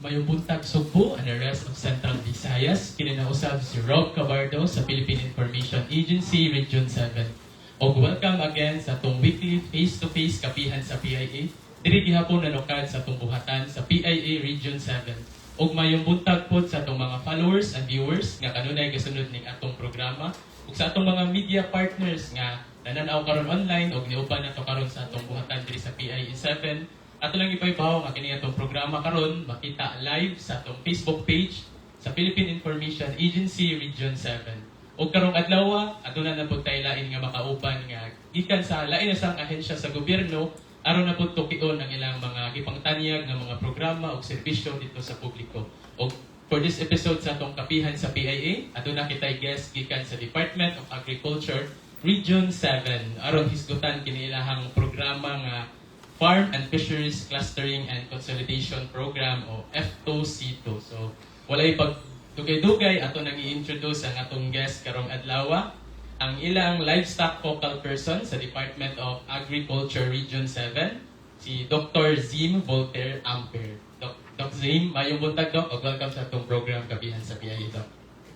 Maayong buntag, Sugbo and the rest of Central Visayas. Kini na usab si Rob Cabardo sa Philippine Information Agency Region 7. Og welcome again sa atong weekly face-to-face Kapihan sa PIA. Diri gihapon nanukad sa atong buhatan sa PIA Region 7. Og mayong buntag pod sa atong mga followers and viewers nga kanunay gasunod ning atong programa ug sa atong mga media partners nga nananaw karon online og niuban nato karon sa atong buhatan diri sa PIA 7. Ato lang ipahibaw nga kini atong programa karon makita live sa atong Facebook page sa Philippine Information Agency Region 7. Ug karong adlaw, aduna na pud tay lain nga makauban nga gikan sa lain na sang ahensya sa gobyerno aron na pud tukion ang ilang mga gipangtanyag nga mga programa ug serbisyo dito sa publiko. Ug for this episode sa atong Kapihan sa PIA, aduna kitay guest gikan sa Department of Agriculture Region 7 aron hisgutan kini ilahang programa nga Farm and Fisheries Clustering and Consolidation Program o F2C2. So, walay pag dugay-dugay, ato nang i-introduce ang atong guest karong adlaw, ang ilang livestock focal person sa Department of Agriculture Region 7, si Dr. Zim Voltaire Amper. Doc Zim, mayong buntag, Doc, ug welcome sa atong program Kapihan sa PIA, Doc.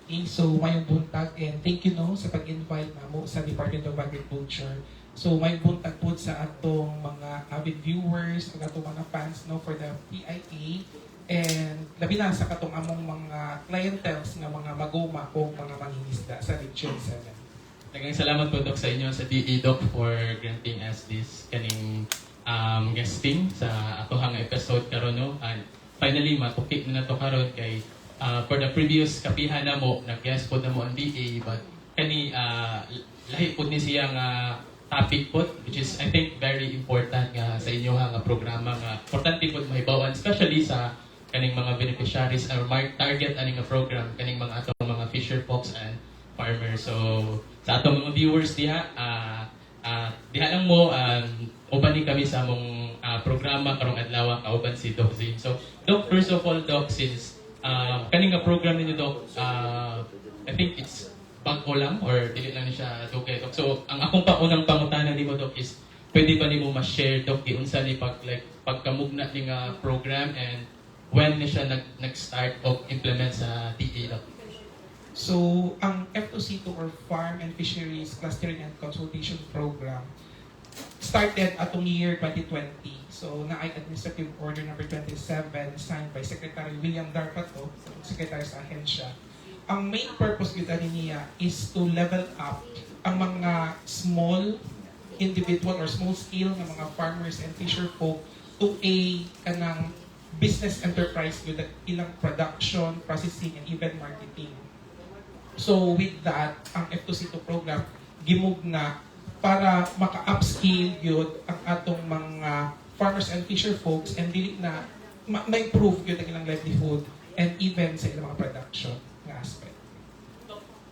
Okay, so mayong buntag and thank you, no, sa pag-invite namo sa Department of Agriculture. So mayong buntag po sa atong mga avid viewers ug atong mga fans, no, for the PIA and labi na sa katong among mga clientels nga mga magoma o mga mangingisda sa Region 7. Daghang salamat po, Doc, sa inyo sa DA, Doc, for granting us this kaning guesting sa atohang episode karon, no. And finally matuki na nato karon kay for the previous kapihan namo, nag-guest pod namo ang DA, but kani lahi pod ni siya nga topic pod, which is I think very important nga sa inyo nga programa nga importante pod mahibaw-an, especially sa kaning mga beneficiaries or target ani nga program, kaning mga atong mga fisher folks and farmers. So sa atong mga viewers diha, diha lang mo, uban ni kami sa among programa karong adlaw kauban si Doc Zim. So Doc, first of all, Doc, since kaning nga program ninyo, Doc, I think it's bag-o lang or dili lang ni siya dugay, Doc. So ang akong paunang pangutana nimo, Doc, is pwede ba nimo ma-share, Doc, giunsa ni pag like pagkamugna ni nga program and when ni siya nag-start og implement sa DA, Doc? So, ang F2C2 or Farm and Fisheries Clustering and Consultation Program started atong year 2020. So, naay Administrative Order number 27 signed by Secretary William Darpato, Secretary sa ahensya. Ang main purpose gyud ani niya is to level up ang mga small individual or small scale nga mga farmers and fisher folk to a kanang business enterprise with ilang production, processing, and even marketing. So with that, ang F2C2 program gimugna para maka-upscale gyud ang atong mga farmers and fisher folks and dili na ma-improve gyud ang ilang livelihood and even sa ilang mga production nga aspect.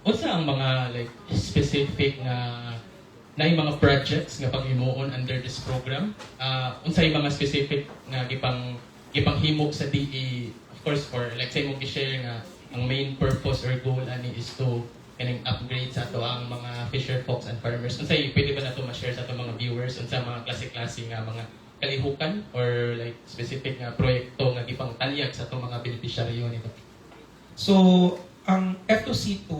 Unsa ang mga like specific nga na mga projects nga paghimuon under this program? Unsay mga specific nga gipanghimo sa DA, of course, for like sa imong gi-share nga ang main purpose or goal ani is to kaning upgrade sa ato ang mga fisher folks and farmers. Unsay pwede ba nato ma-share sa ato mga viewers unsa mga klase-klase nga mga kalihukan or like specific nga proyekto nga gipangtanyag sa atong mga benepisyaryo nito? So, ang F2C2,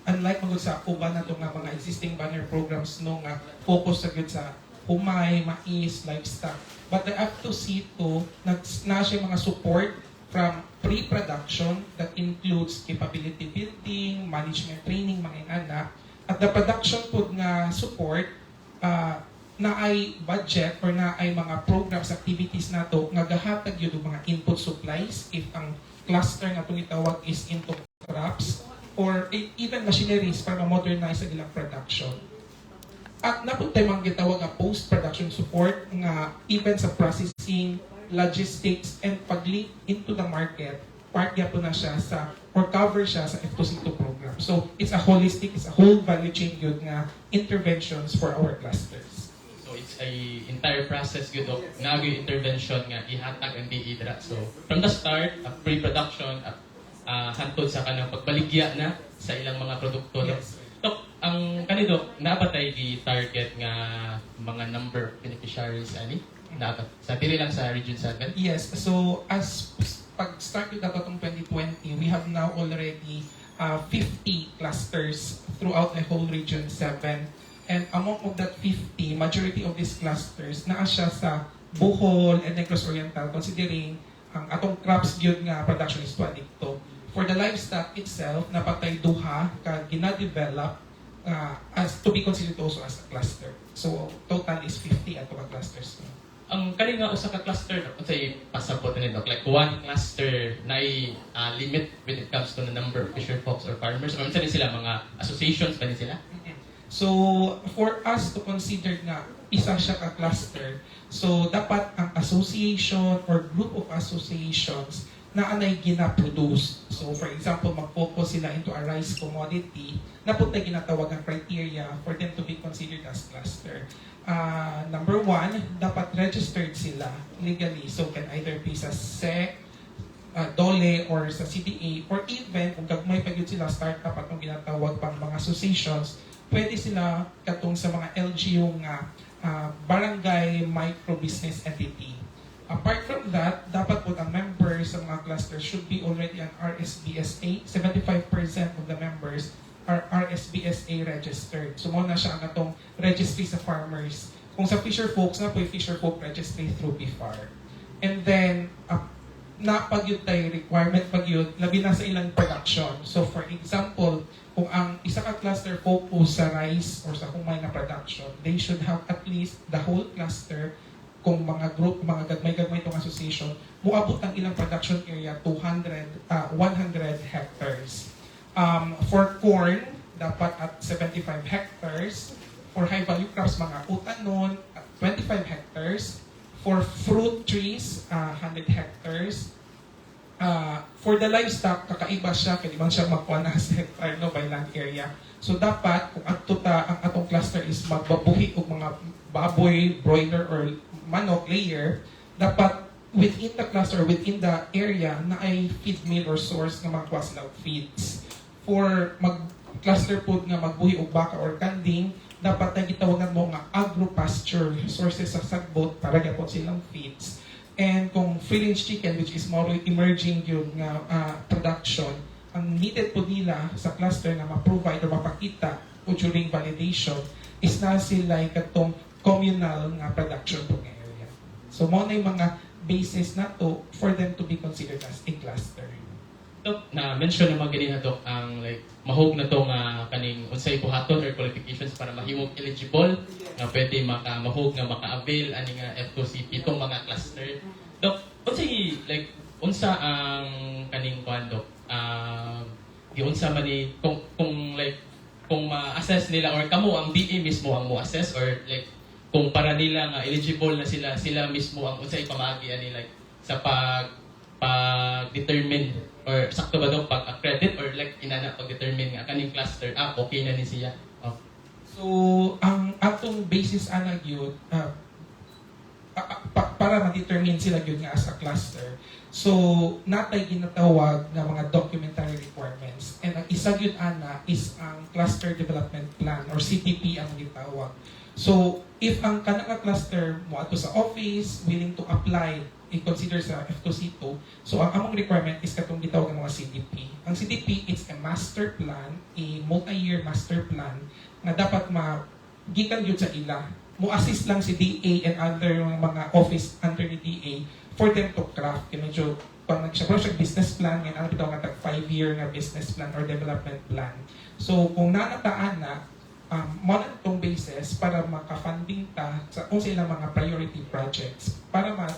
unlike man gud sa uban nato nga mga existing banner programs, no, nga focus sa gyud sa humay, mais, livestock. But the F2C2, nag na siya mga support from pre-production that includes capability building, management training, mga ingana. At the production pod nga support, naay budget or naay mga programs, activities nato nga gahatag yun og mga input supplies if ang cluster nga itong itawag is into crops or even machineries para ma-modernize ang ilang production. At naa pud tay mga gitawag nga post-production support nga even sa processing, logistics, and pag-link into the market, part gyapon na siya sa or cover siya sa F2C2 program. So it's a holistic, it's a whole value chain gyud nga interventions for our clusters. So it's a entire process gyud of nga gyud intervention nga ihatag ang DA dira. So from the start, pre-production, hantod sa kanang pagbaligya na sa ilang mga produkto, no? Yes. Dok, ang kani, Dok, naa ba tay gi-target nga mga number of beneficiaries ani? Naa ba? Sa dili lang sa Region 7? Yes. So as pag-start yung dato tong 2020, we have now already 50 clusters throughout the whole Region 7. And among of that 50, majority of these clusters naa siya sa Bohol and Negros Oriental, considering ang atong crops gyud nga production is 22. For the livestock itself, naa pa tay duha ka gina-develop as to be considered also as a cluster. So total is 50 ato ka clusters. Ang kani nga usa ka cluster, unsay pasabot ni, Doc? Like one cluster na limit when it comes to the number of fisher folks or farmers, or unsa ni sila, mga associations ba ni sila? So, for us to consider nga isa siya ka cluster, so dapat ang association or group of associations na anay gina-produce. So, for example, mag-focus sila into a rice commodity, naa pud tay ginatawag ang criteria for them to be considered as cluster. Number one, dapat registered sila legally. So, can either be sa SEC, DOLE, or sa CDA, or even, kung gagmay pa gyud sila, startup atong ginatawag pang mga associations, pwede sila katong sa mga LGU nga barangay micro business entity. Apart from that, dapat po ang members sa mga clusters should be already an RSBSA. 75% of the members are RSBSA registered. So mao na siya ang atong registry sa farmers. Kung sa fisher folks na po, fisher folk registry through BFAR. And then, naa pa gyud tay requirement pa gyud, labi na sa ilang production. So for example, kung ang isa ka cluster focus sa rice or sa humay na production, they should have at least the whole cluster, kung mga group, mga gagmay-gagmay itong association, muabot ang ilang production area 200, 100 hectares. For corn, dapat at 75 hectares. For high value crops, mga utanon, at 25 hectares. For fruit trees, 100 hectares. For the livestock, kakaiba siya, kaya di man siya makuha na sa hectare, no, by land area. So dapat, kung adto ta, ang atong cluster is magbabuhi og mga baboy, broiler, or manok layer, dapat within the cluster, within the area, naay feed mill or source nga makakuha sila og feeds. For mag cluster pod nga magbuhi og baka or kanding, dapat na gitawagan mo nga agro-pasture sources sa sagbot para gyapon silang feeds. And kung free range chicken, which is more emerging yung nga production, ang needed po nila sa cluster na ma-provide or mapakita o during validation is na sila katong communal nga production po nga area. So mao na yung mga basis na to for them to be considered as a cluster. Dok, na mention naman ganina, Dok, ang like mahug na to nga kaning unsay buhaton or qualifications para mahimong eligible nga pwede maka mahug nga maka-avail ani nga F2CP itong mga cluster. Dok, unsay like unsa ang kaning kuan, Dok? Giunsa man ni kung like kung ma-assess nila or kamo ang DA mismo ang mo-assess or like kung para nila nga eligible na sila, sila mismo ang unsay pamaagi ani like sa pag determine or sakto ba daw pag accredit or like inana pag determine nga kaning cluster, ah, okay na ni siya? Oh. So, ang atong basis ana gyud para ma-determine sila gyud nga as a cluster. So, naa tay ginatawag nga mga documentary requirements. And ang isa gyud ana is ang Cluster Development Plan or CDP ang gitawag. So, if ang kana nga cluster mo ato sa office, willing to apply, i-consider sa F2C2, so ang among requirement is katong gitawag nga mga CDP. Ang CDP, it's a master plan, a multi-year master plan nga dapat ma gikan gyud sa ila. Mo assist lang si DA and other mga office under ni DA for them to craft. Kaya medyo pag nag siya siya business plan, ngayon ano bitaw nga tag 5 year nga business plan or development plan. So kung nanataan na, mao na itong basis para maka-funding ta sa kung sa ilang mga priority projects para ma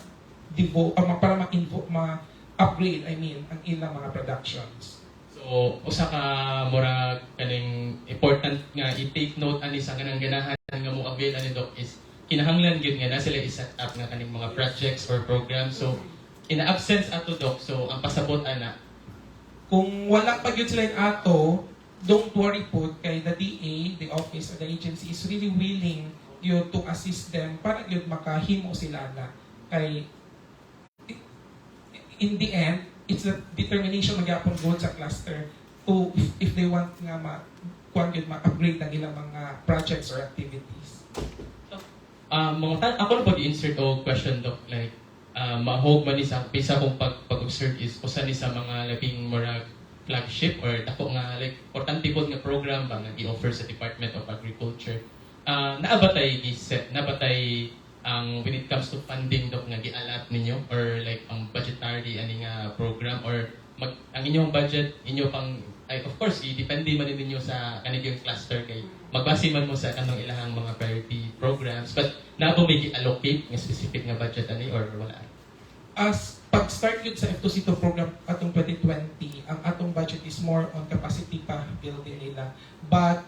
devo, para ma-upgrade, I mean, ang ilang mga productions. So usa ka murag kaning important nga i-take note ani sa kanang ganahan nga mo avail ani, Doc, is kinahanglan gyud nga na sila i-set up nga kaning mga projects or programs. So in the absence ato, Doc, so ang pasabot ana? Kung wala pa gyud sila yung ato, don't worry po kay the DA, the office or the agency is really willing gyud to assist them para gyud makahimo sila na kay in the end it's the determination magyapon gud sa cluster to if they want nga ma kuan gyud, ma-upgrade ang ilang mga projects or activities. Mga ako na pag-insert og question, Doc, like Mahog man ni sa bisa kong pag-observe is usa ni sa mga labing murag flagship or dako nga, like, importante pod nga program ba nga gi-offer sa Department of Agriculture. Naa ba tay gi-set, naa ba tay ang when it comes to funding, Dok, nga gi-allot ninyo or like ang budgetary ani nga program or ang inyong budget inyo pang ay, of course i-depende man ninyo sa kanang cluster kay magbase man mo sa kanang ilahang mga priority programs, but naa ba may gi-allocate nga specific nga budget ani or wala? As pag-start yun sa F2C2 program atong 2020, ang atong budget is more on capacity pa building nila. But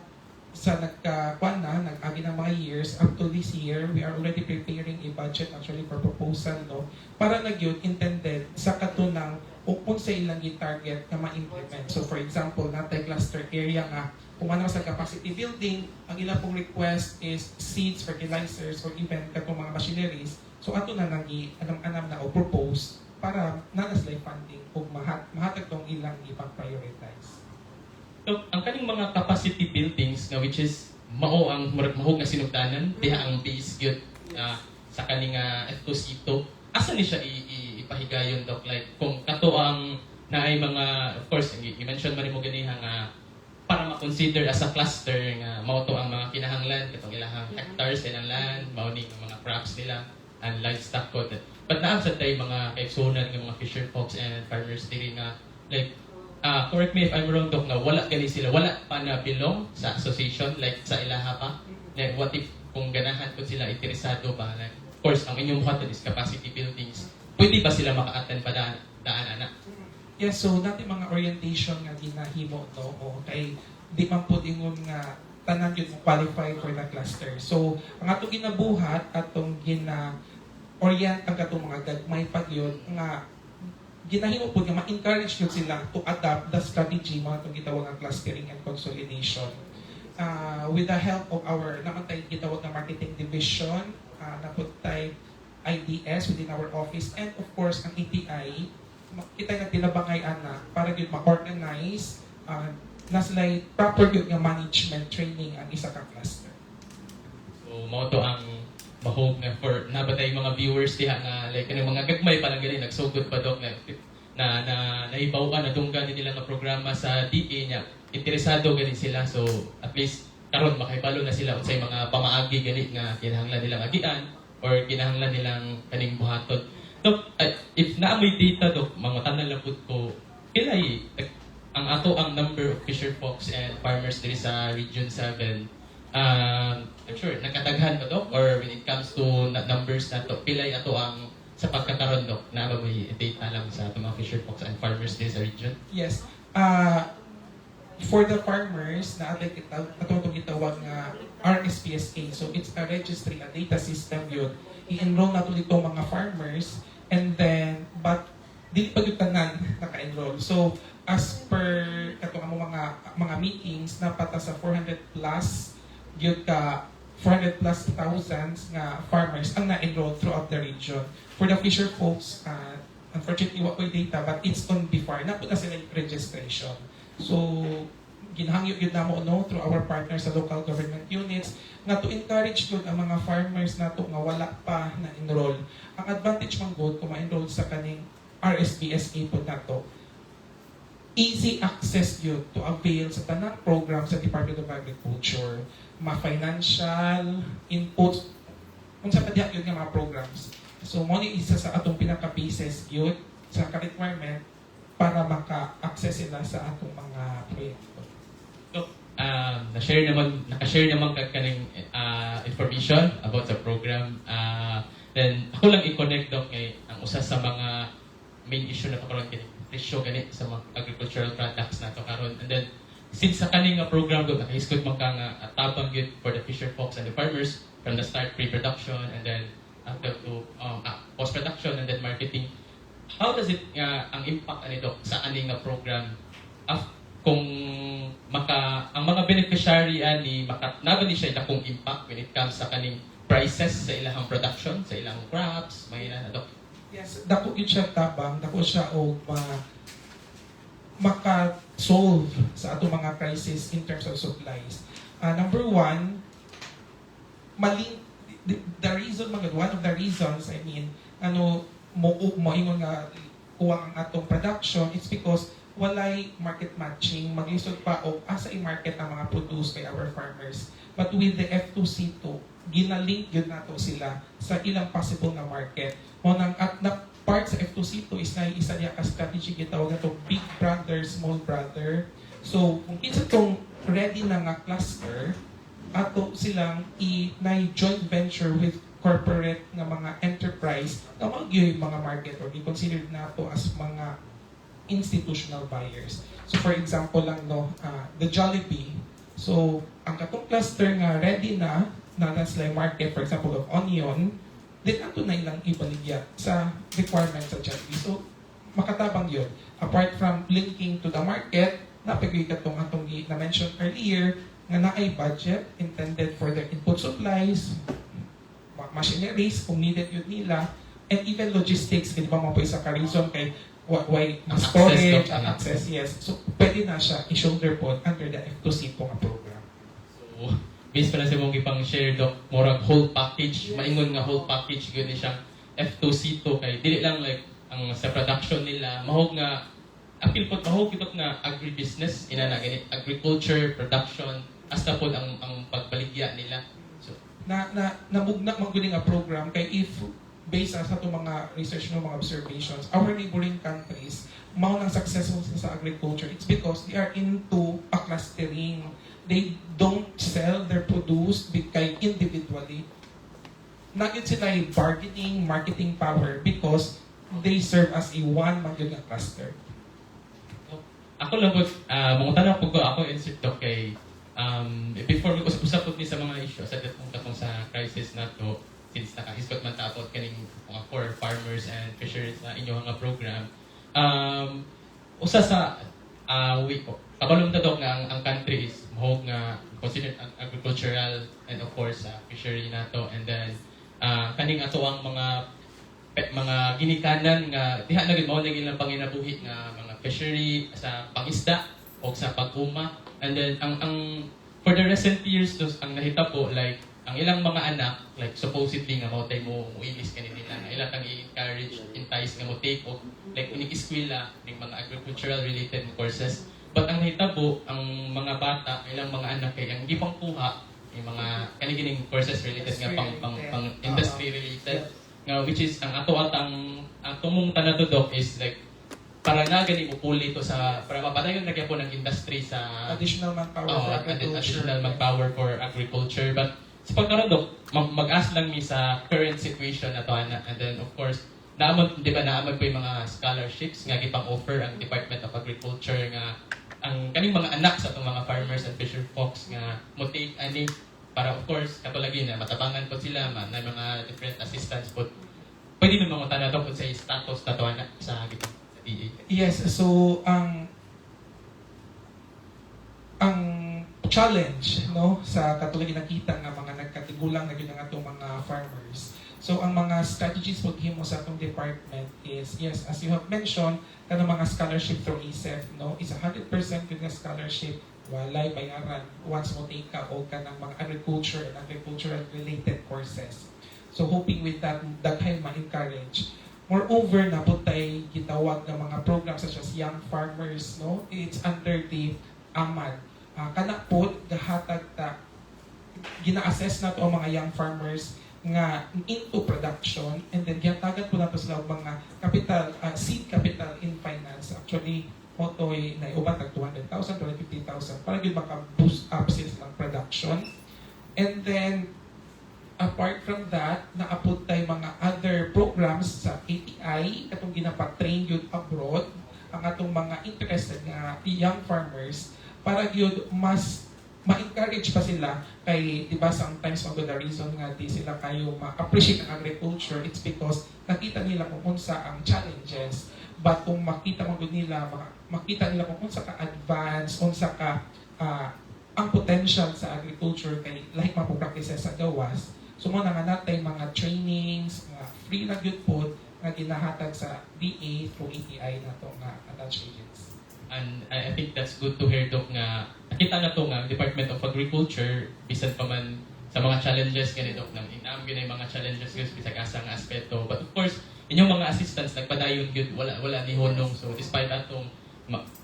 sa nagka-kwan na, nag-agi ng mga years, up to this year, we are already preparing a budget actually for proposal, no? Para na gyud intended sa katunang kung sa ilang target na ma-implement. So for example, naa tay cluster area nga kung ano sa capacity building, ang ilang pong request is seeds, fertilizers, or even katong mga machineries. So ato na nang i-anam-anam na o propose para naa na sila'y funding ug mahatag tong ilang ipang-prioritize. So, ang kaning mga capacity buildings nga which is mao ang murag mahog nga sinugdanan diha, ang base gyud sa kaning F2C2, asa ni siya ipahigayon, Doc? Like kung kato ang naay mga, of course i-mention man nimo ganiha nga para ma-consider as a cluster nga mao to ang mga kinahanglan, katong ilahang hectares sa ilang land, mao ni ang mga crops nila and livestock ko, but naa sad tay mga kaigsuonan nga mga fisher folks and farmers diri nga, like, correct me if I'm wrong, Doc, nga wala gani sila, wala pa na belong sa association, like sa ilaha pa. Like, what if kung ganahan po sila, interesado ba? Like, of course, ang inyong buhaton is capacity buildings. Pwede ba sila maka-attend pa daan ana? Yes, so naa tay mga orientation nga ginahimo, no, o kay di man pud ingon nga tanan yun mo qualify for the cluster. So, ang atong ginabuhat, atong gina orient ang katong mga gagmay pag yun nga ginahimo pud nga ma-encourage yun sila to adopt the strategy mga itong gitawag nga clustering and consolidation. With the help of our naa man tay gitawag nga marketing division, naa pud tay IDS within our office and of course ang ATI, kita nagtinabangay ana para gyud ma-organize na sila proper gyud nga management training ang isa ka cluster. So, mao to ang mahog nga for naa ba tay mga viewers diha nga like kanang mga gagmay pa lang gani nagsugod pa, Dok, na na na nahibaw-an, nadunggan nila nga programa sa DA niya, interesado gani sila, so at least karon makahibalo na sila unsay mga pamaagi gani nga kinahanglan nilang agian or kinahanglan nilang kaning buhaton. Dok, if naa moy data, Dok, mangutana lang pud ko, pilay ang ato ang number of fisher folks and farmers diri sa Region 7? I'm sure nagkadaghan ba, Dok, or when it comes to numbers nato, pilay ato ang sa pagkakaron, Dok? Naa ba may data lang sa atong mga fisher folks and farmers diri sa region? Yes. For the farmers, naa tay kita atong itong gitawag nga RSPSA. So it's a registry, a data system yun. I-enroll nato dito mga farmers and then but dili pa gyud tanan naka-enroll. So as per katong among mga meetings, naa pa ta sa 400 plus gyud ka 400 plus thousands nga farmers ang na-enroll throughout the region. For the fisher folks, unfortunately, wa ko'y data, but it's on before. Naa pud na sila yung registration. So, ginhangyo gyud namo, no, through our partners sa local government units nga to encourage gyud ang mga farmers nato nga wala pa na enroll. Ang advantage man gud kung ma-enroll sa kaning RSBSA pod nato, easy access yun to avail sa tanang program sa Department of Agriculture, ma-financial input, kung sa pa diha yun nga mga programs. So, mao ni isa sa atong pinaka-basis yun sa requirement para maka-access sila sa atong mga proyekto. So, na-share naman kag kaning information about sa program. Then, ako lang i-connect, Dok, kay ang usa sa mga main issue na karon kini presyo gani sa mga agricultural products nato karon. And then since sa kaning nga program, Dok, nakahisgot man ka nga tabang gyud for the fisher folks and the farmers from the start, pre-production and then after to post-production and then marketing. How does it nga ang impact ani, Dok, sa ani nga program kung maka ang mga beneficiary ani maka naa ba ni siya dakong impact when it comes sa kaning prices sa ilahang production, sa ilang crops, may na, Dok? Yes, dako yun siya tabang, dako siya og maka-solve sa atong mga crisis in terms of supplies. Number one, maling the reason mga one of the reasons, I mean, ano mo moingon nga kuwang ang atong production, it's because walay market matching, maglisod pa og asa i-market ang mga produce by our farmers. But with the F2C2, ginalink gyud nato sila sa ilang possible nga market. Mao nang at na part sa F2C2 is na isa niya ka strategy, gitawag nato big brother, small brother. So kung kinsa tong ready na nga cluster, ato silang i na joint venture with corporate nga mga enterprise nga mao gyud mga market or i-considered nato as mga institutional buyers. So for example lang, no, the Jollibee. So ang katong cluster nga ready na na sila yung market, for example of onion, then ato na ilang ibaligya sa requirements sa Jollibee. So makatabang yun. Apart from linking to the market, napagay katong atong na-mention earlier nga naay budget intended for their input supplies, machineries kung needed yun nila, and even logistics, di ba, mo po isa ka reason kay why Ang storage access, at no? access, yes. So pwede na siya i-shoulder po under the F2C po nga program. So, based pa na sa mong ipang share, Doc, murag whole package, maingon nga whole package gyud ni siyang F2C2 kay dili lang like ang sa production nila, mahog nga apil pod, mahog kitok nga agribusiness ina na gani, agriculture production hasta pod ang pagbaligya nila. So Na na namugna man gud nga program kay if based sa atong mga research, no, mga observations, our neighboring countries mao nang successful sa agriculture, it's because they are into a clustering. They don't sell their produce kay individually. Nagyud sila ay bargaining, marketing power because they serve as a one man gyud nga cluster. Ako lang po, mangutana po ko, ako insert, Doc, kay before we usap-usap po ni sa mga issue sa katong katong sa crisis nato, since nakahisgot man ta about kaning mga for farmers and fisheries na inyong nga program, usa sa we ko kabalo ta, Doc, nga ang country is mahog nga considered agricultural and of course fishery nato, and then kaning ato ang mga mga ginikanan nga diha na gid mao na ilang panginabuhi nga mga fishery sa pangisda o sa pag-uma. And then ang for the recent years dos, ang nahitabo, like ang ilang mga anak, like supposedly nga mao tay mo muilis kani nila nga ilang kang i-encourage, entice nga mo take og like inig eskwela ning mga agricultural related courses, but ang nahitabo, ang mga bata, ilang mga anak, kay ang gipang kuha yung mga kani gining courses related nga pang pang, pang industry related nga, which is ang ato at ang tumong tanato, Doc, is like para na gani mo puli to sa para mapadayon na gyapon ang industry sa additional manpower oh, for agriculture. Additional manpower for agriculture. But sa pagkaron, Doc, mag-ask lang mi sa current situation na to ana, and then of course naamon, di ba, naamon po yung mga scholarships nga gipang offer ang Department of Agriculture nga ang kaning mga anak sa atong mga farmers and fisher folks nga mo take ani para of course katulad na matabangan po sila ma, na mga different assistance po. Pwede mo mga to kung sa status na to ana sa sa DA? Yes, so ang challenge, no, sa katulad nakita nga mga nagkatigulang na gyud ang atong mga farmers. So ang mga strategies pag himo sa atong department is, yes, as you have mentioned, kanang mga scholarship through ASEF, no, is 100% gyud nga scholarship, walay bayaran once mo take ka og kanang mga agriculture and agricultural related courses. So hoping with that, daghay ma-encourage. Moreover, naputay gitawag nga mga programs such as Young Farmers, no? It's under the AMAD. Kana po, gahatag ta, gina-assess na to ang mga young farmers nga into production and then gihatagan po nato sila og mga capital, seed capital in finance. Actually, mao to'y naiuban tag 200,000, 250,000 para gyud maka-boost up sila silang production. And then apart from that, naapod tay mga other programs sa ATI katong ginapa-train gyud abroad ang atong mga interested nga young farmers para gyud mas ma-encourage pa sila kay, di ba, sometimes man the reason nga di sila kayo ma-appreciate ang agriculture, it's because nakita nila kung unsa ang challenges. But kung makita man gud nila, makita nila kung unsa ka advance, unsa ka ang potential sa agriculture kay lahi man po practices sa gawas. So mo na nga natay mga trainings nga free na gyud pod nga ginahatag sa DA through ATI nato nga attached agency. And I think that's good to hear, Doc, nga nakita na to nga ang Department of Agriculture, bisan pa man sa mga challenges gani, Doc, nang inaam gyud na yung mga challenges guys bisag asa nga aspeto. But of course, Inyong mga assistance nagpadayon gyud, wala ni hunong. So despite atong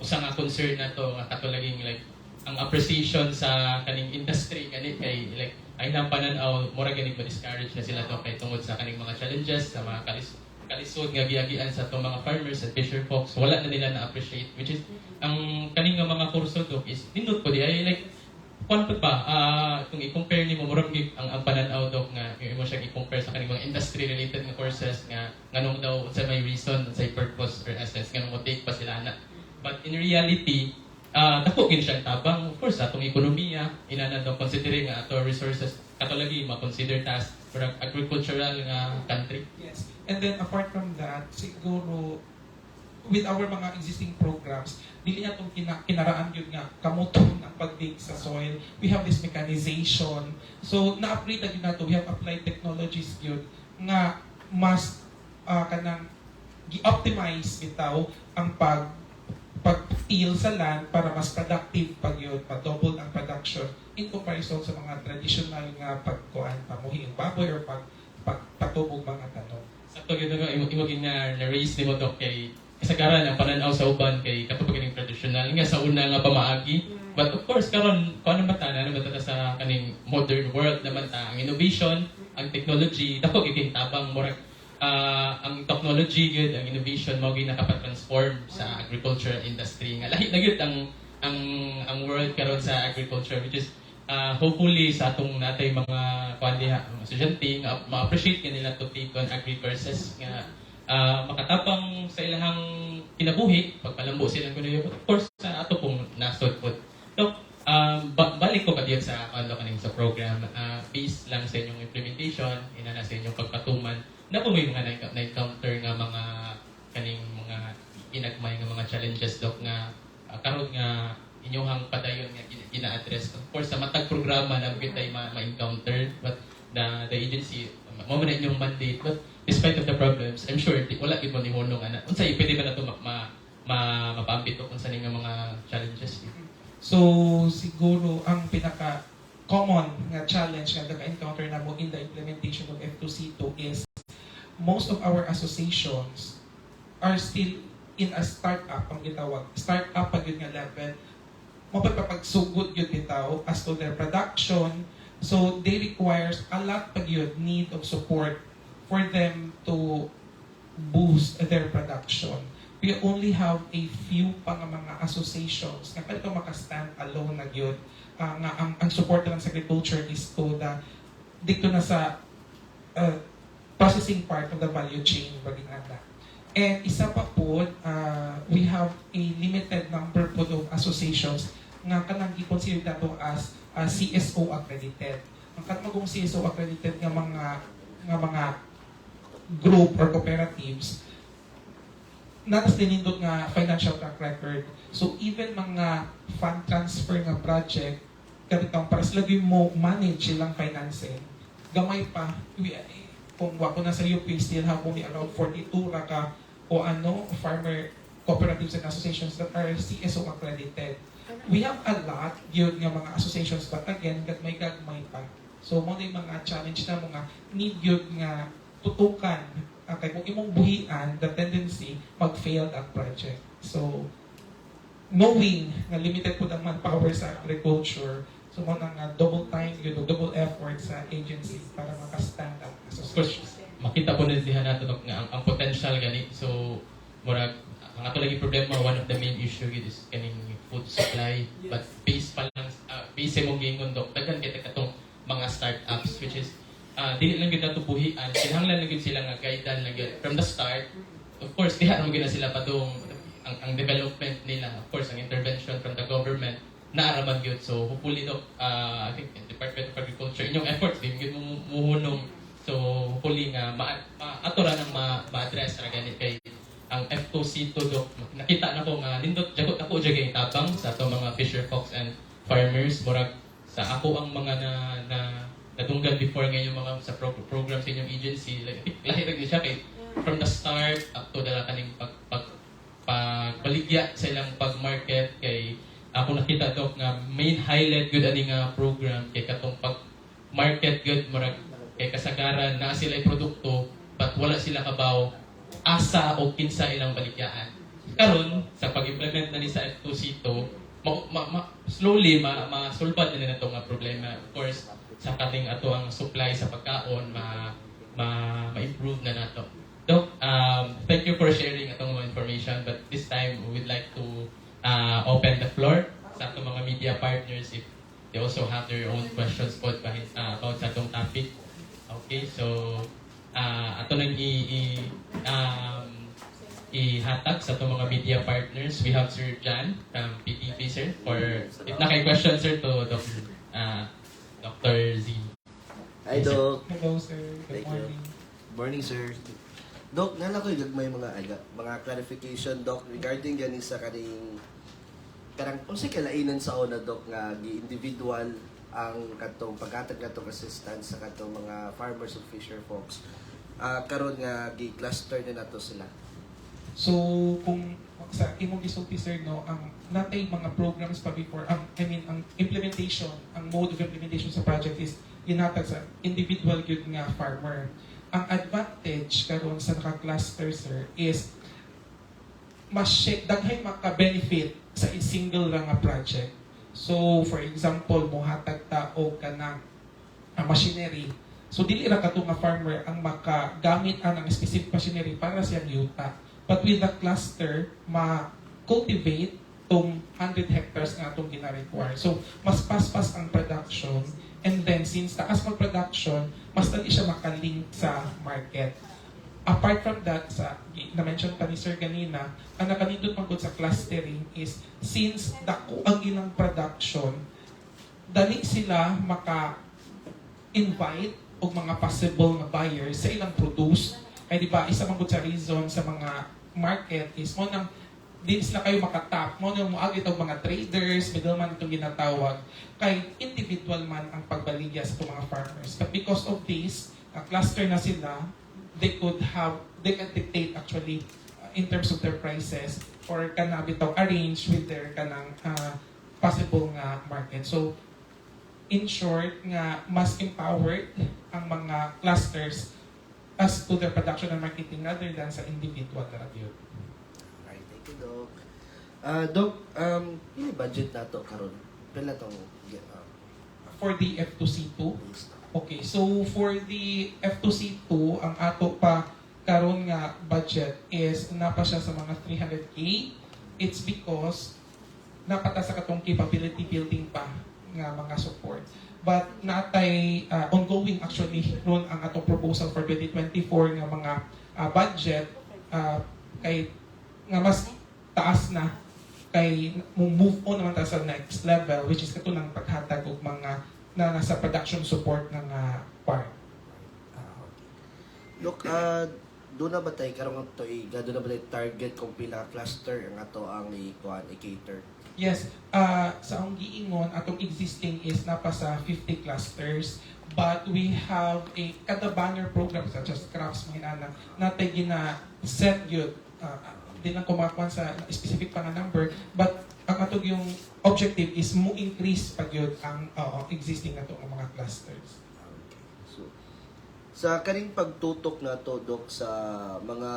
usa nga concern nato nga kato laging like ang appreciation sa kaning industry gani kay like ay nang panan-aw mura gani ma-discourage na sila to kay tungod sa kaning mga challenges sa mga kalisod nga giagian sa atong mga farmers and fisher folks, wala na nila na appreciate, which is ang kaning nga mga kurso, Dok, is nindot po di ay like kwan pud ba, kung i-compare nimo, murag ang pananaw, Dok, nga imo siya i-compare sa kaning mga industry related nga courses nga nganong daw unsa may reason, unsay purpose or essence nganong mo take pa sila na. But in reality, dako gid siyang tabang, of course, sa atong ekonomiya inana daw, considering nga ato resources kato lagi ma-consider tas murag agricultural nga country. Yes. And then apart from that, siguro with our mga existing programs, dili na itong kinaraan yun nga kamuton ang pagdig sa soil. We have this mechanization. So na-upgrade na gyud nato. We have applied technologies yun nga mas kanang gi-optimize bitaw ang pag-till sa land para mas productive pag yun, pa-double ang production in comparison sa mga traditional nga pagkuan, pamuhi ang baboy or pagpatubog mga tanom. Sakto gyud nga imo gina na raise nimo, Dok, kay kasagaran ang pananaw sa uban kay kato pa ganing traditional nga sa una nga pamaagi. But of course karon kung ano ba ta na ba ta sa kaning modern world naman ta, ang innovation, ang technology dako gyud kay tabang. Murag ang technology gyud, ang innovation mao gyud nakapa-transform sa agriculture industry nga lahi na gyud ang world karon sa agriculture, which is hopefully sa atong natay mga kuan diha, mga estudyante nga ma-appreciate nila to take on agri courses nga makatabang sa ilahang kinabuhi, pagpalambo silang kuno, but of course sa ato pong nasod pod. So balik ko kadiyot sa ano kaning sa program, based lang sa inyong implementation ina na sa inyong pagpatuman na po, may mga na-encounter nga mga kaning mga ginagmay nga mga challenges, Dok, nga karon nga inyong padayon nga gina-address? Of course, sa matag programa na gyud tay ma-encounter, but the agency mao man na inyong mandate. But despite of the problems, I'm sure di, wala gid mo ni hunong ana. Unsa pwede ba nato ma mapaambit kung sa nga mga challenges? So siguro ang pinaka common nga challenge nga naka-encounter namo in the implementation of F2C2 is most of our associations are still in a startup, ang gitawag startup pa gyud nga level, mapagsugod gyud bitaw as to their production. So they requires a lot pa gyud need of support for them to boost their production. We only have a few pa nga mga associations nga pwede maka-stand alone na gyud. Nga ang support na lang sa agriculture is to the dito na sa processing part of the value chain baging ana. And isa pa po, we have a limited number po of associations nga kanang gi-consider nato as CSO accredited. Ang kanang CSO accredited nga mga group or cooperatives natas dinindot nga financial track record. So even mga fund transfer nga project, kabitang para sila gyud mo manage silang financing. Gamay pa we, kung wa ko na sa UP, still have only around 42 ra ka o ano farmer cooperatives and associations that are CSO accredited. We have a lot yun nga mga associations, but again, gagmay gagmay pa. So mo na yung mga challenge na mga need yun nga tutukan. Kay kung imong buhian, the tendency mag-fail that project. So knowing nga limited po ang manpower sa agriculture, so mo na nga double time yun, double effort sa agency para maka-stand up Of course, makita po na diha nato, Dok, nga ang potential gani. So murag ang ato lagi problema, one of the main issue gid is kaning food supply. But base pa lang base mo giingon, Dok, daghan kay katong mga startups, which is dili lang gyud nato buhian, kinahanglan lang gyud sila nga guidean lang gyud from the start. Of course diha naman gyud na sila padung ang development nila. Of course, ang intervention from the government naaraman gyud. So hopefully, Dok, I think Department of Agriculture, inyong efforts din gyud mo muhunong. So hopefully nga ma ato ra nang ma-address ra gani kay ang F2C2, Dok, nakita na ko nga nindot jagot ako jagay tabang sa ato mga fisher folks and farmers. Murag sa ako ang mga na nadunggan before ngayon mga sa program sa inyong agency, like lahi ra gyud siya kay from the start up to the kaning pag pagbaligya sa ilang pag-market. Kay ako nakita, Dok, nga main highlight gud ani nga program kay katong pag market gud. Murag kay kasagaran naa sila produkto but wala sila kabaw Asa o kinsa ilang baligyaan. Karon sa pag-implement na ni sa F2C2, slowly ma masulbad na nila nga problema. Of course, sa kating ato ang supply sa pagkaon ma, ma ma-improve na nato. Doc, thank you for sharing atong mga information, but this time we'd like to open the floor sa atong mga media partners if they also have their own questions po about sa atong topic. Okay, so ato nang i, i um, ihatag sa atong mga media partners. We have Sir John from PTV, sir, for if naa kay question, sir, to Doc, Dr. Z. Hi, Doc. Hello, sir. Good Thank you. Morning. Morning, sir. Doc, naa lang ko gagmay mga ay, mga clarification, Doc, regarding gani sa kaning karang unsay kalainan sa una, Doc, nga gi-individual ang katong paghatag katong assistance sa katong mga farmers and fisher folks, karon nga gi-cluster na nato sila? So, kung sa imong gisulti, sir, no, ang natay mga programs pa before, ang, I mean, ang implementation, ang mode of implementation sa project is ginhatag sa individual gyud nga farmer. Ang advantage karon sa naka-cluster, sir, is mas daghay maka-benefit sa single ra nga project. So, for example, mohatag ta og kanang machinery. So, dili ra kato nga farmer ang makagamit anang specific machinery para sa iyang yuta. But with the cluster, ma-cultivate tong 100 hectares nga atong gina-require. So, mas paspas ang production, and then since taas mag-production, mas dali siya makalink sa market. Apart from that, sa na-mention pa ni Sir ganina, ang nakanindot man gud sa clustering is since dako ang ilang production, dali sila maka invite og mga possible nga buyers sa ilang produce. Kay di ba, isa man gud sa reason sa mga market is mao nang di sila kayo makatap, mao nang moagi og mga traders, middleman itong ginatawag, kay individual man ang pagbaligya sa itong mga farmers. But because of this, cluster na sila, they can dictate actually in terms of their prices or kana bitaw arrange with their kanang possible nga market. So, in short, nga mas empowered ang mga clusters as to their production and marketing rather than sa individual ra gyud. Alright, thank you, Doc. Doc, pila budget nato karon? Pila tong For the F2C2, yes. Okay, so for the F2C2, ang ato pa karon nga budget is napa siya sa mga 300K. It's because naa pa ta sa katong capability building pa nga mga support. But natay ongoing actually ron ang atong proposal for 2024 nga mga budget kay nga mas taas na kay mo move on naman ta sa next level, which is kato ng paghatag og mga na nasa production support ng part. Ah, okay. Doc, duna na ba tayo karong tuig, duna na ba tayo target kung pila ka cluster ang ato ang i-kuan, i-cater? Yes, sa akong giingon, atong existing is naa pa sa 50 clusters, but we have a kada banner program such as crafts, mga inana natay gina set yun. Di lang ko makakuan sa specific pa nga number, but ang atong yung objective is mo increase pa gyud ang existing nato nga mga clusters. Okay. So, sa kaning pagtutok nato, Doc, sa mga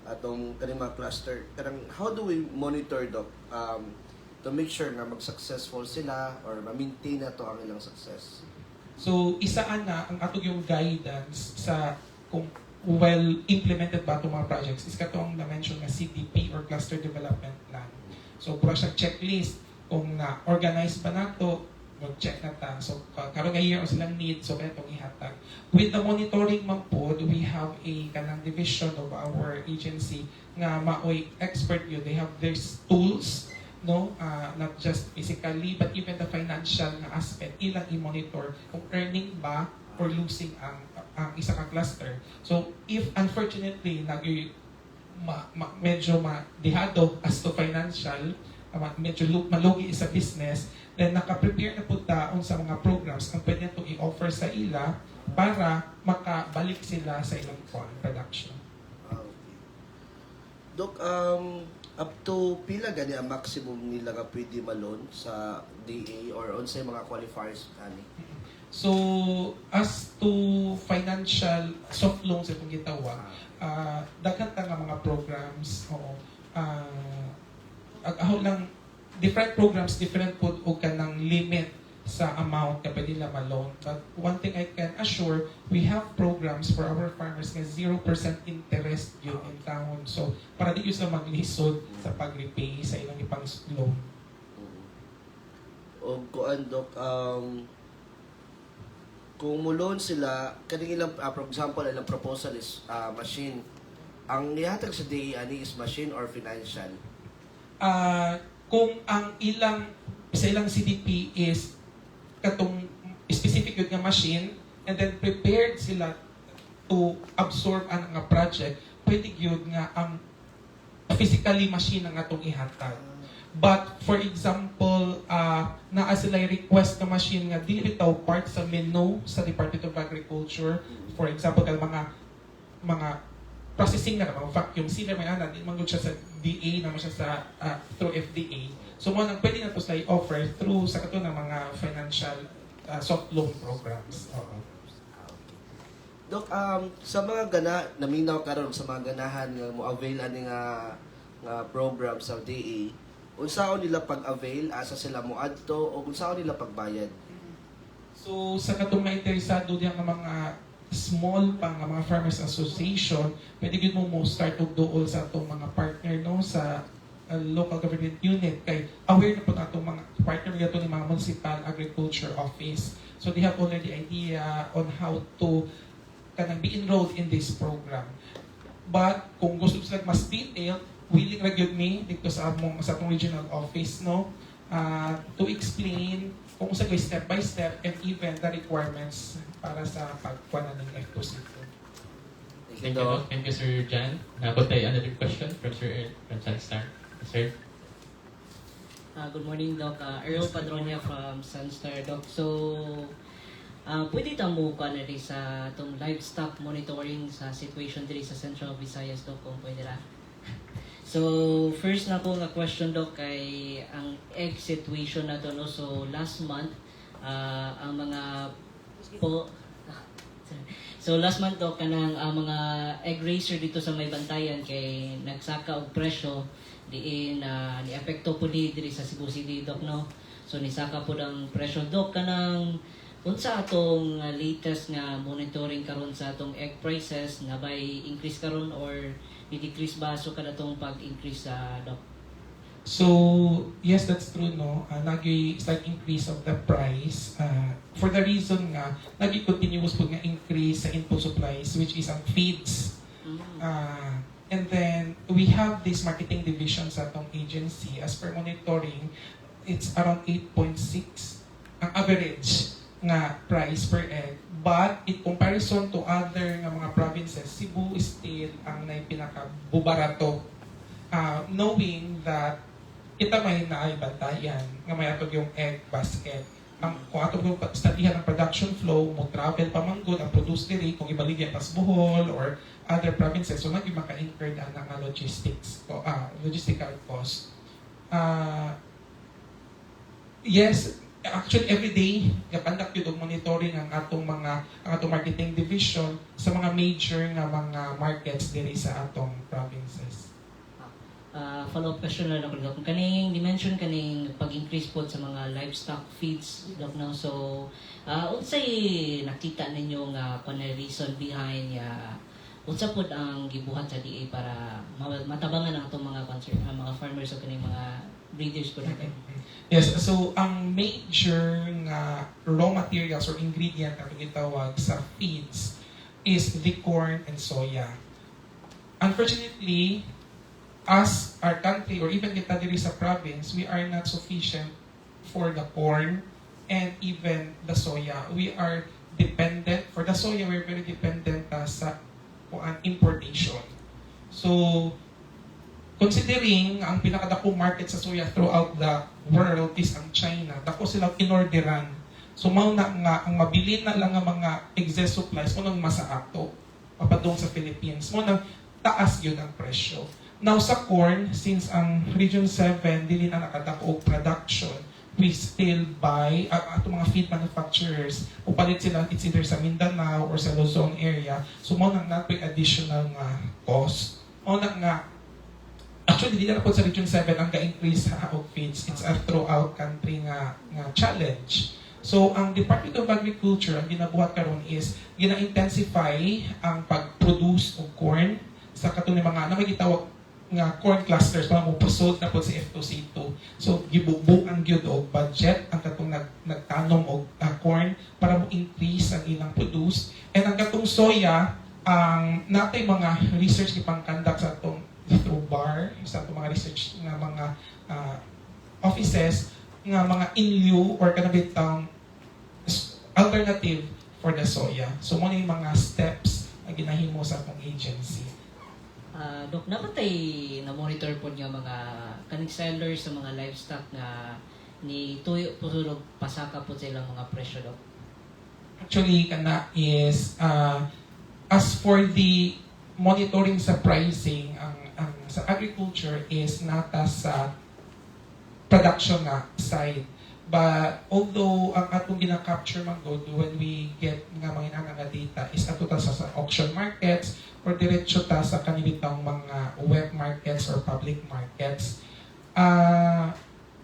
atong kaning mga cluster, kanang how do we monitor, Doc, to make sure nga mag-successful sila or ma-maintain nato ang ilang success? So, isa ana ang atong yung guidance sa kung well implemented ba itong mga projects is katong na-mention nga CDP or Cluster Development Plan. So, pura siya checklist kung na-organize ba nato, mag-check na ta. So, karon nga year silang need, so kaya itong ihatag. With the monitoring man pod, we have a kanang division of our agency nga maoy expert yun. They have their tools, no, not just physically but even the financial nga aspect ilang i-monitor kung earning ba or losing ang isa ka cluster. So if unfortunately nag ma, ma, medyo madihado as to financial, medyo malugi sa business, then naka-prepare na pud ta sa mga programs ang pwede nato i-offer sa ila para makabalik sila sa ilang kuan production. Ah, okay. Doc, up to pila gani ang maximum nila nga pwede ma-loan sa DA or unsay mga qualifiers ani? So, as to financial soft loans itong gitawag, daghan ta nga mga programs, oo. Ag aho lang, different programs, different pud og kanang limit sa amount nga pwede nila ma-loan. But one thing I can assure, we have programs for our farmers nga 0% interest yun in town. So, para di yun sila maglisod sa pag-repay sa ilang ipang loan. Og kuan, Dok, kung mo-loan sila kaning ilang, for example, ilang proposal is machine, ang ihatag sa DA ani is machine or financial? Kung ang ilang sa ilang CDP is katong specific yun nga machine and then prepared sila to absorb ang nga project, pwede gyud nga ang physically machine ang atong ihatag. But for example, naa sila request na machine nga dili bitaw part sa menu sa Department of Agriculture. For example, kay mga processing na mga vacuum sealer, mga ana, di man gud siya sa DA naman siya sa through FDA. So mo nang pwede na to sila i-offer through sa kato ng mga financial soft loan programs. Oo. Ah, okay. Dok, sa mga gana naminaw karon, sa mga ganahan nga mo avail ani nga program sa DA, unsaon nila pag-avail, asa sila mo adto o unsaon nila pagbayad? So sa katong mga interesado diya nga mga small pa nga mga farmers association, pwede gyud mo mo start og duol sa atong mga partner, no, sa local government unit kay aware na po na atong mga partner gato ni mga municipal agriculture office. So they have already idea on how to kanang be enrolled in this program. But kung gusto sila mas detailed, willing ra gyud mi dito sa atong regional office, no, to explain kung sa step by step and even the requirements para sa pagkuha na ng F2C2. Thank you, Doc. Thank you, Sir Jan. Nabot tayo another question from Sir Earl from Sunstar. Sir. Good morning, Doc. Earl Padronia from Sunstar, Doc. So, pwede ta mo ka na rin sa itong livestock monitoring sa situation diri sa Central Visayas, Doc, kung pwede ra. So, first na ko nga question, Doc, kay ang egg situation na to, no? So, last month, ang mga po So last month, Doc, kanang ang mga egg raiser dito sa may Bantayan kay nagsaka og presyo diin na ni epekto po di diri sa Cebu City, Doc, no. So nisaka po ang presyo, Doc. Kanang unsa atong latest nga monitoring karon sa atong egg prices na by increase karon or ni-decrease ba so kada atong pag-increase sa, Doc? So, yes, that's true, no? Nagi slight increase of the price. For the reason nga, nagi continuous po nga increase sa input supplies, which is ang feeds. And then, we have this marketing division sa atong agency. As per monitoring, it's around 8.6 ang average nga price per egg. But in comparison to other nga mga provinces, Cebu is still ang nay pinakabubarato. Knowing that kita may naay Bantayan nga may atog yung egg basket. Ang kung ato yung studyhan ang production flow, mo travel pa man gud ang produce diri kung ibaligya pas Bohol or other provinces, so nag maka-incur na nga logistics o logistical cost. Yes, actually every day ga-conduct yun og monitoring ang atong marketing division sa mga major nga mga markets diri sa atong provinces. Follow-up question na lang ako, Doc. Kaning dimension kaning pag-increase po sa mga livestock feeds, Doc, no? So, unsay nakita ninyo nga kung reason behind ya, unsa pod ang gibuhat sa DA para matabangan ang atong mga concern, ang mga farmers o kaning mga breeders po natin? Yes, so ang major nga raw materials or ingredient na gitawag sa feeds is the corn and soya. Unfortunately, as our country or even kita diri sa province, we are not sufficient for the corn and even the soya. We are dependent, for the soya, we're very dependent sa kuan importation. So, considering ang pinakadakong market sa soya throughout the world is ang China, dako silang inorderan. So mao na nga ang mabilin na lang ang mga excess supplies mo nang masa ato papadung sa Philippines, mo nang taas yun ang presyo. Now sa corn, since ang Region 7 dili na nakadako og production, We still buy ato mga feed manufacturers, upalit sila, it's either sa Mindanao or sa Luzon area. So mao nang naa poy additional nga cost. Mao na nga actually di na po sa Region 7 ang ga-increase ha og feeds. It's a throughout country nga challenge. So ang Department of Agriculture, ang ginabuhat karon is gina-intensify ang pag-produce og corn sa katong mga na may gitawag nga corn clusters para mo pusod na po si F2C2. So gibubuan gyud og budget ang katong nagtanom og corn para mo increase ang ilang produce. And ang katong soya, ang natay mga research ipang-conduct sa atong through BAR, sa atong mga research nga mga offices nga mga in lieu or kanabitang alternative for the soya. So mao na yung mga steps na ginahimo sa atong agency. Dok, dapat ay na-monitor po nga mga kaning sellers sa mga livestock nga ni tuyo po sulog pasaka po sa ilang mga presyo, Dok? Actually, kana is as for the monitoring sa pricing, ang sa agriculture is nata sa production nga side. But although ang atong gina-capture man gud when we get nga mga inana nga data is ato ta sa auction markets or diretso ta sa kanibitang mga web markets or public markets.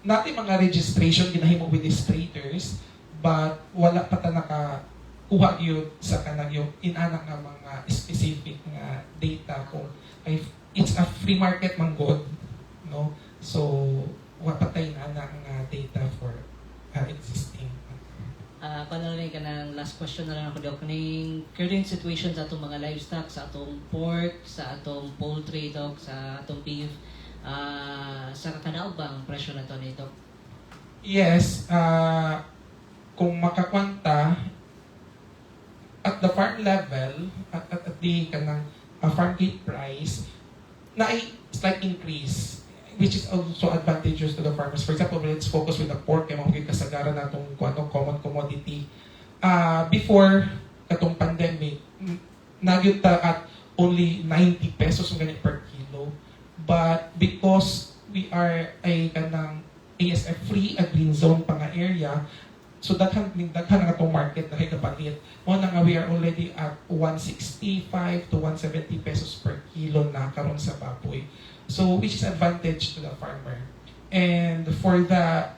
Natin mga registration ginahimo with these traders, but wala pa ta naka kuha gyud sa kanang yung inana nga mga specific nga data kung if it's a free market man gud, no? So wa pa tay inana nga data for existing. Paano lang, kanang last question na lang ako, Dok. Kaning current situation sa atong mga livestock, sa atong pork, sa atong poultry, Dok, sa atong beef, sa kakanaog ba ang presyo na to ni, Dok? Yes, kung makakwanta at the farm level, at the kanang farm gate price, na ay slight increase, which is also advantageous to the farmers. For example, let's focus with the pork, kay mao kasagaran natong kung ano, common commodity. Before katong pandemic, nagyud ta at only 90 pesos ang ganit per kilo. But because we are a kanang ASF free, a green zone pa nga area, so daghan ning daghan nga atong market na kapalit. Mao na nga we are already at 165 to 170 pesos per kilo na karon sa baboy. So which is advantage to the farmer. And for the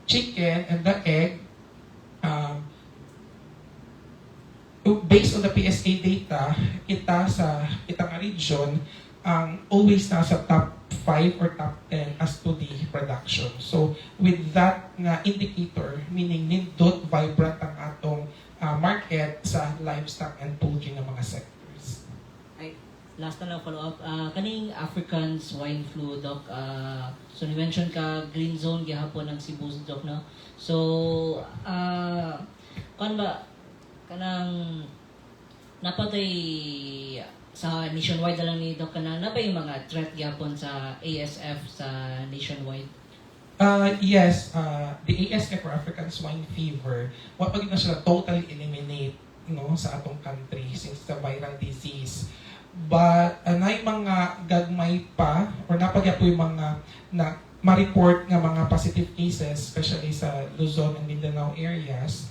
chicken and the egg, based on the PSA data, kita sa kita nga region ang always nasa top 5 or top 10 as to the production. So with that nga indicator, meaning nindot vibrant ang atong market sa livestock and poultry nga mga sectors. Ay, last na lang, follow up. Kaning African swine flu, Doc. So ni-mention ka green zone gihapon ng Cebu, Doc, no? So, kuan ba kanang napatay sa nationwide na lang ni Doc, kanang na ba yung mga threat gihapon sa ASF sa nationwide? Yes, the ASF or African swine fever, wa pa gyud na siya totally eliminate, no, sa atong country since it's a viral disease. But anay mga gagmay pa or napagyapo yung mga na ma-report nga mga positive cases, especially sa Luzon and Mindanao areas.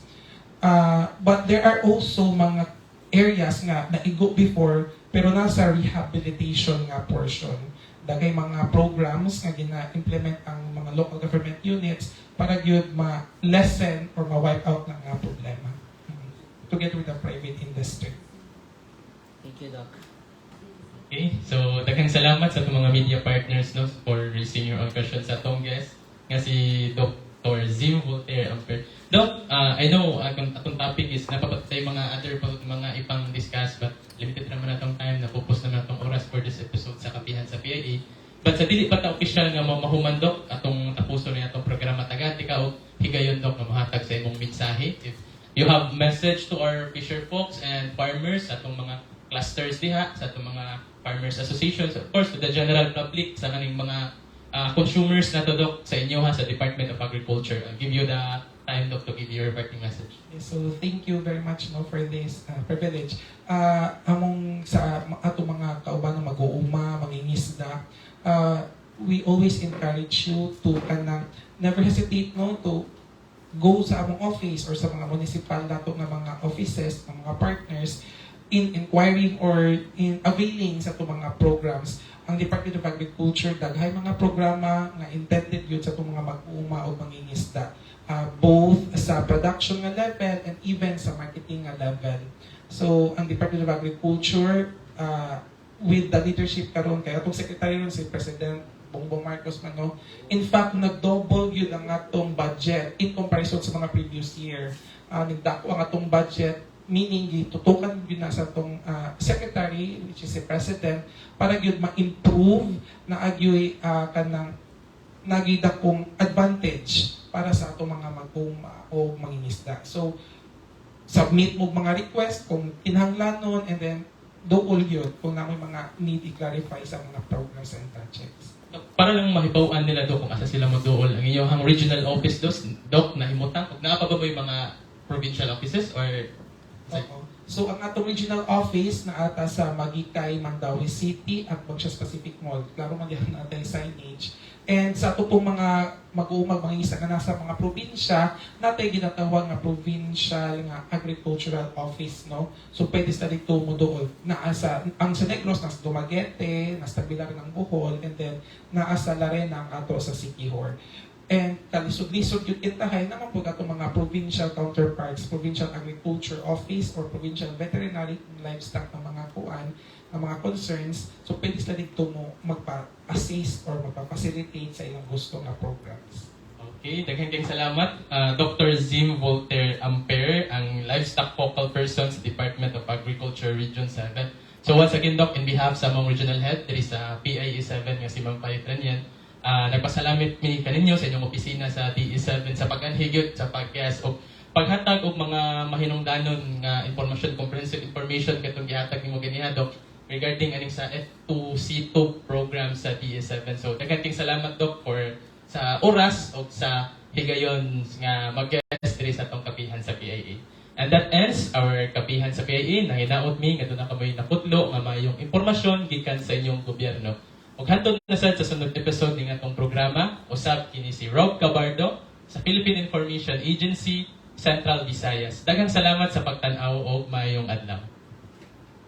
But there are also mga areas nga naigo before pero nasa rehabilitation nga portion. Dagay mga programs nga gina-implement ang mga local government units para gyud ma-lessen or ma-wipe out na nga problema. Together with the private industry. Thank you, Doc. Okay, so daghang salamat sa atong mga media partners, no, for raising your own questions sa atong guest nga si Dr. Zim Voltaire Amper. Doc, I know atong topic is napapatay mga other pa mga ipang discuss, but limited naman atong time, napupos naman atong oras for this episode sa Kapihan sa PIA. But sa dili pa ta official nga mahuman, Doc, atong tapuson ni atong programa, tagati ka og higayon, Doc, nga mohatag sa imong mensahe. If you have message to our fisher folks and farmers, sa atong mga clusters diha, sa atong mga farmers associations, of course, to the general public, sa kaning mga consumers na to, Doc, sa inyo ha, sa Department of Agriculture. I'll give you the time, Doc, to give your parting message. Okay, so thank you very much, no, for this privilege. Among sa atong mga kauban nga mag-uuma, mangingisda, We always encourage you to kanang never hesitate, no, to go sa among office or sa mga municipal nato nga mga offices ng mga partners in inquiring or in availing sa atong mga programs. Ang Department of Agriculture, daghay mga programa nga intended yun sa atong mga mag-uuma o mangingisda. Both sa production nga level and even sa marketing nga level. So, ang Department of Agriculture, with the leadership karon kay atong secretary ron si President Bongbong Marcos man, no? In fact, nag-double yun ang atong budget in comparison sa mga previous year. Nagdako ang atong budget, meaning gitutukan yun na sa atong secretary, which is si President, para gyud ma-improve na agyoy kanang nagyoy dakong advantage para sa atong mga mag-uma o mangingisda. So, submit mo mga request kung kinahanglanon and then dool yun kung naa moy mga need i-clarify sa mga programs and projects. Para lang mahibaw-an nila, Dok, kung asa sila mo dool. Ang inyong regional office dos, Dok, nahimutang. Ug naa pa ba moy mga provincial offices or Oo. So, ang atong regional office naa ta sa Maguikay, Mandaue City at Magsias Pacific Mall. Klaro man diyan natay signage. And sa ato pong mga mag-uumag mga isa nga nasa mga probinsya, natay ginatawag nga provincial nga agricultural office, no? So pwede sa dito mo dool. Naa sa ang sa Negros nasa Dumaguete, nasa Tagbilaran ng Bohol, and then naa sa Larena ang ato sa Siquijor. And kalisod-lisod yung intahay naman po atong mga provincial counterparts, Provincial Agriculture Office or Provincial Veterinary Livestock ng mga kuan, ng mga concerns. So pwede sila dito mo magpa-assist or magpa-facilitate sa ilang gusto nga programs. Okay, daghan kayong salamat. Dr. Zim Voltaire Ampere, ang livestock focal person sa Department of Agriculture Region 7. So once again, Doc, in behalf sa among regional head, diri sa PIA 7 nga si Ma'am Pai Tranian, nagpasalamit mi kaninyo sa inyong opisina sa DE7 sa pag-anhi gyud sa pag-guest o paghatag og mga mahinungdanon nga impormasyon, comprehensive information katong gihatag nimo ganiha, Doc, regarding aning sa F2C2 program sa DE7. So daghan kayong salamat, Doc, for sa oras o sa higayon nga mag-guest diri sa atong Kapihan sa PIA. And that ends our Kapihan sa PIA. Nahinaot mi nga duna kamoy naputlo nga mayong impormasyon gikan sa inyong gobyerno. Ug hantod na sad sa sunod episode ning atong programa, usab kini si Rob Cabardo sa Philippine Information Agency, Central Visayas. Daghang salamat sa pagtan-aw og maayong adlaw.